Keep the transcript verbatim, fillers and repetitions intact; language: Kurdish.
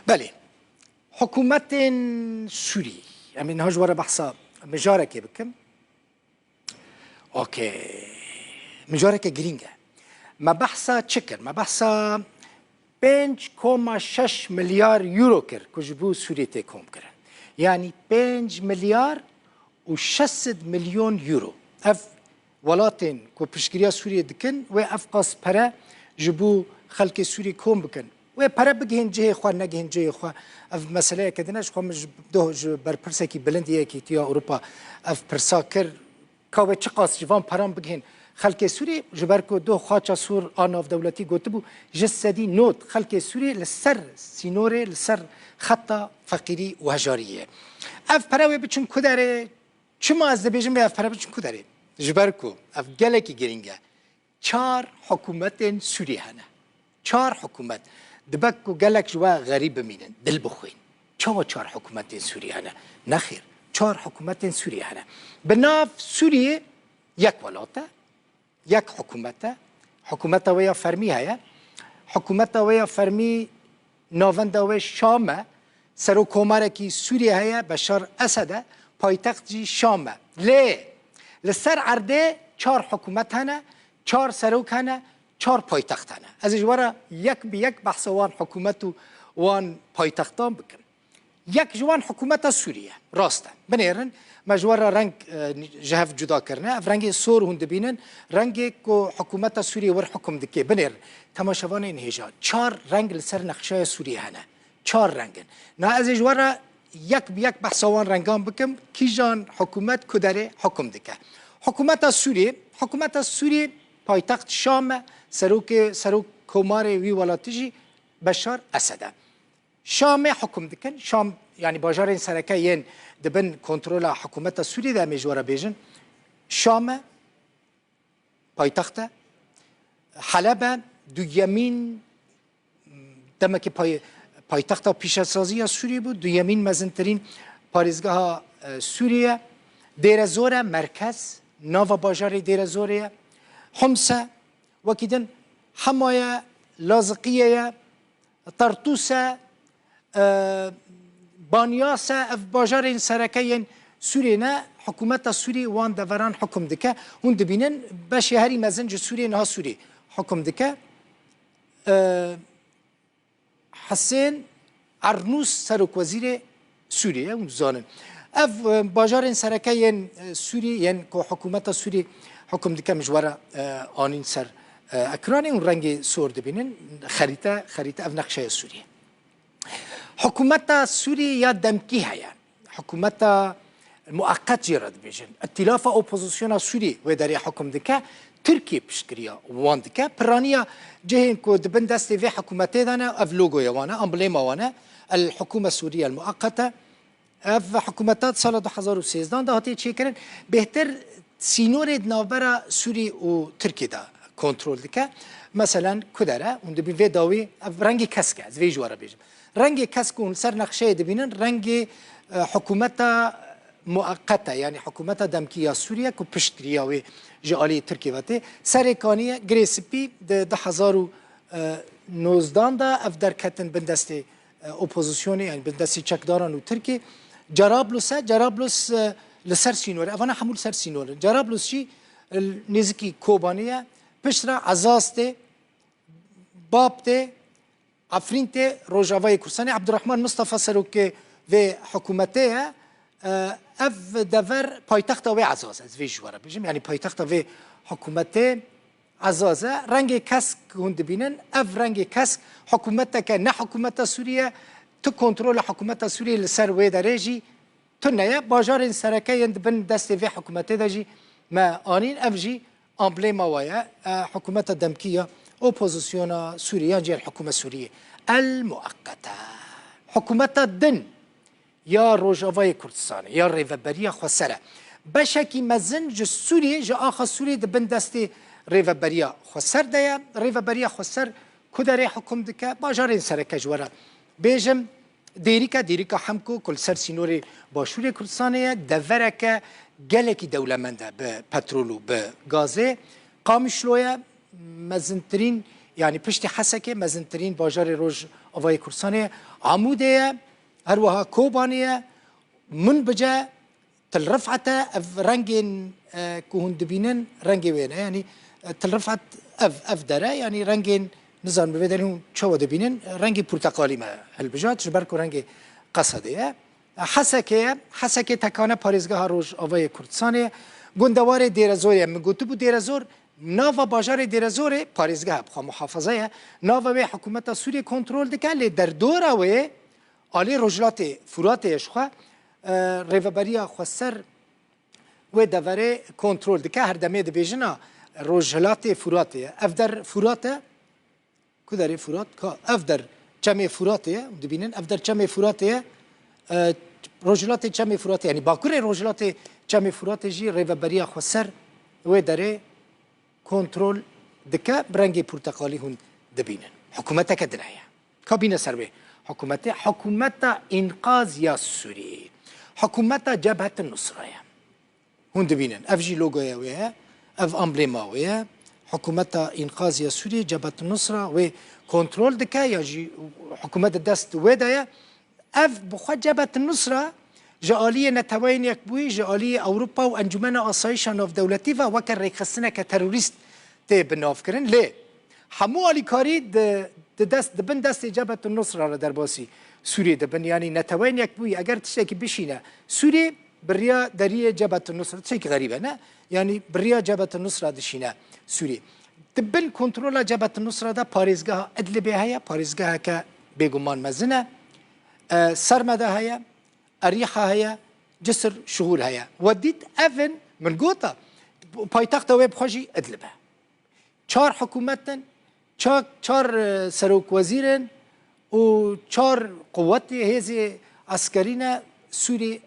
Belê. Hikûmetên Sûrî. Em ê niha ji we re behsa mijarekê bikim. Okey. Mijareke girîng e. Me behsa çi kir? Me behsa pênc koma şeş milyar euro kir ku ji bo Sûriyê tê komkirin. Yanî pênc milyar û şeş sed milyon euro. Ev welatên ku piştgiriya Sûriyê dikin, wê ev qas pere ji bo xelkê Sûrî kom bikin. Wê pere bigihên cihê xwe, negihên cihê xwe. Ev meseleyeke din e, ji xwe min ji doh ji berpirsekî bilind yê Yekîtiya Ewropa ev pirsa kir, ka wê çiqas ji van peran bigihên xelkê Sûrî, ji ber ku doh Xaça Sûr a navdewletî gotibû, ji sedî nod xelkê Sûrî li ser sînorê, li ser xeta feqîrî û hejariyê ye. Ev pere wê biçin ku derê? Çima ez dibêjim wê ev pere biçin ku derê? Ji ber ku ev gelekî girîng e. Çar hikûmetên Sûriyê hene. Çar hikûmet. Dibe ku gelek ji we xerîb bimînin, dil bixwîn. Çawa çar hikûmetên Sûriyê hene? Nexêr, çar hikûmetên Sûriyê hene. Bi nav Sûriyê yek welat e, yek hikûmet e. Hikûmeta wê ya fermî heye. Hikûmeta wê ya fermî navenda wê Şam e. Serokkomarekî Sûriyê heye, Beşar Esed e. Paytext jî Şam e. Lê li ser erdê çar hikûmet hene, çar serok hene, çar paytext hene. Ez ê ji we re yek bi yek behsa wan hikûmet û wan paytextan bikim. Yek ji wan hikûmeta Sûrî ye. Rast e. Binêrin, me ji we re reng, e, ji hev cuda kirine. Ev rengê sor hûn dibînin. Rengê ku hikûmeta Sûriyê wir hikûm dike. Binêrin. Temaşevanên hêja. Çar reng li ser nexşeya Sûriyê hene. Çar reng in. Na ez ê ji we re yek bi yek behsa wan rengan bikim. Kîjan hikûmet ku derê hikûm dike. Hikûmeta Sûriyê, hikûmeta Sûriyê paytext Şam e. Serokê, serok komarê wî welatî jî Beşar Esed e. Şamê hukm dikin. Şam, yanî bajarên sereke yên di bin kontrola hikûmeta Sûriyê de em ê ji we re bêjin. Şam e, paytext e. Heleb e, duyemîn, demekî pay-, paytexta pîşesaziya Sûriyê bû, duyemîn mezintirîn parêzgeha, e, Sûriyê ye. Dêrezor e, merkez, nava bajarê Dêrezorê ye. Homs e, wekî din Hema ye, Laziqiyê ye, Tartûs e, e, Banyas e, ev bajarên sereke yên Sûriyê ne, hikûmeta Sûrî wan deveran hukm dike. Hûn dibînin, beşê herî mezin ji Sûriyê niha Sûrî hukm dike. E, Hisên Ernûs serokwezîrê Sûriyê ye, hûn dizanin. Ev, e, bajarên sereke yên, e, Sûrî, yên ku hikûmeta Sûrî hukm dike, min ji we re, e, anîn ser, e, ekranê, hûn rengê sor dibînin. Xerîte, xerîte, ev nexşeya Sûriyê. Hikûmeta Sûrî ya demkî heye. Hikûmeta mueqet jê re dibêjin. Îtîlafa opozisyona Sûrî wê derê hukm dike. Tirkiye piştgiriya wan dike. Piraniya cihên ku di bin destê vê hikûmetê de ne, ev logoya wan e, emblêma wan e. El Hikûme Sûriye El Mueqete. Ev hikûmeta di sala du hezar û sêzdehan de hatiye çêkirin. Bêhtir sînorê di navbera Sûrî û Tirkiyê de kontrol dike. Meselen, ku dere, hûn dibîn vê dawî, ev rengê kesk e, ez vê ji we re bêjim. Rengê kesk ku hûn li ser nexşeyê dibînin, rengê, e, hikûmeta mueqet e, yanî hikûmeta demkî ya Sûriye ku piştgiriya wê ji aliyê Tirkiyê ve tê. Serê kanî ye, girê spî di du hezar û nozdehan de ev derketin bin destê e, opozisyonê, yanî bin destê çekdaran û Tirkê. Cerablus e, Cerablus, e, li ser sînor e. Evana hemû li ser sînor in. Cerablus jî, e, nêzikî Kobanê ye. Piştre Ezaz tê, Bab tê, Efrîn tê, Rojavayê Kurdistanê. Ebdurrahman Mustafa serokê vê hikûmetê ye. E, ev dever paytexta wê Ezaz e, ez vê ji we re bêjim. Yanî paytexta vê hikûmetê Ezaz e. Rengê kesk hûn dibînin. Ev rengê kesk hikûmeteke ne hikûmeta Sûriyê, tu kontrola hikûmeta Sûriyê li ser wê derê jî tune ye. Bajarên sereke yên di bin destê vê hikûmetê de jî me anîn. Ev jî emblêma we ye. E, hikûmeta demkî ya opozisyona Sûriyê yan jî El Hikûme Sûriyê El Mueqete. Hikûmeta din ya Rojavayê Kurdistanê, ya Rêveberiya Xweser e. Beşekî mezin ji Sûriyê, ji axa Sûriyê di bin destê Rêveberiya Xweser de ye. Rêveberiya Xweser ku derê hukm dike? Bajarên sereke ji we re bêjim, Dêrîka, Dêrîka Hemko ku li ser sînorê Başûrê Kurdistanê ye, devereke gelekî dewlemend e bi petrol û bi gazê. Qamişlo ye, mezintirîn, yanî piştî Hesekê mezintirîn bajarê roj Avayê Kurdistanê ye, Amûdê ye, her wiha Kobanê ye, Minbic e, Til Rifet e, ev rengên, e, ku hûn dibînin, rengê wê ne. Yanî, e, Til Rifet ev, ev der e, yanî rengên, nizanim bi vê derê hûn çawa dibînin, rengê porteqalî me hilbijart, ji ber ku rengê Qesedê ye. Hesekê ye, Hesekê tekane parêzgeha Rojavayê Kurdistanê ye. Gundewarê Dêrezorê ye, min gotibû Dêrezor, nava bajarê Dêrezorê parêzgeh e, bi xwe muhafaza ye. Nava wê hikûmeta Sûriyê kontrol dike, lê derdora wê alî Rojhilatê Furatê ye ji xwe, e, rêveberiya xweser wê deverê kontrol dike. Her demê dibêjin a Rojhilatê Furatê ye. Ev der Furat e. Ku derê Furat? Ka ev der Çemê Furatê ye. Dibînin ev der Çemê Furatê ye. E, Rojhilatê Çemê Furatê, yanî bakurê Rojhilatê Çemê Furatê jî rêveberiya xweser wê derê kontrol dike, bi rengê porteqalî hûn dibînin. Hikûmeteke din heye. Ka bîne ser wê hikûmetê, Hikûmeta Înqaz ya Sûriyeyê, Hikûmeta Cebhetin Nusra ye. Hûn dibînin. Ev jî logoya wê ye, ev amblêma wê ye. Hikûmeta Înqaz ya Sûriyê, Cebhetin Nusra wê kontrol dike ya jî hikûmet di dest wê de ye. Ev bi xwe Cebhet Nusra ji aliyê Neteweyên Yekbûyî, ji aliyê Ewropa û Encûmena Asayîşa Navdewletî ve weke rêxistineke terorîst tê binavkirin. Lê hemû alîkarî di, di dest, di bin destê Cebhet Nusra re derbasî Sûriyê dibin. Yanî Neteweyên Yekbûyî eger tiştekî bişîne Sûriyê, bi riya deriyê Cebhet Nusra, tiştekî xerîb e, ne? Yanî bi riya Cebhet Nusra dişîne Sûriyê. Di bin kontrola Cebhet Nusra de parêzgeha Idlibê heye, parêzgeheke bêguman mezin e. E, Sermede heye, Erîha heye, Cisir Şuhur heye. We dît ev in, min gota, paytexta wê bi xwe jî Idlib e. Çar hikûmet in, ça-, çar, e, serokwezîr in û çar quwetê hêzê eskerî ne Sûrî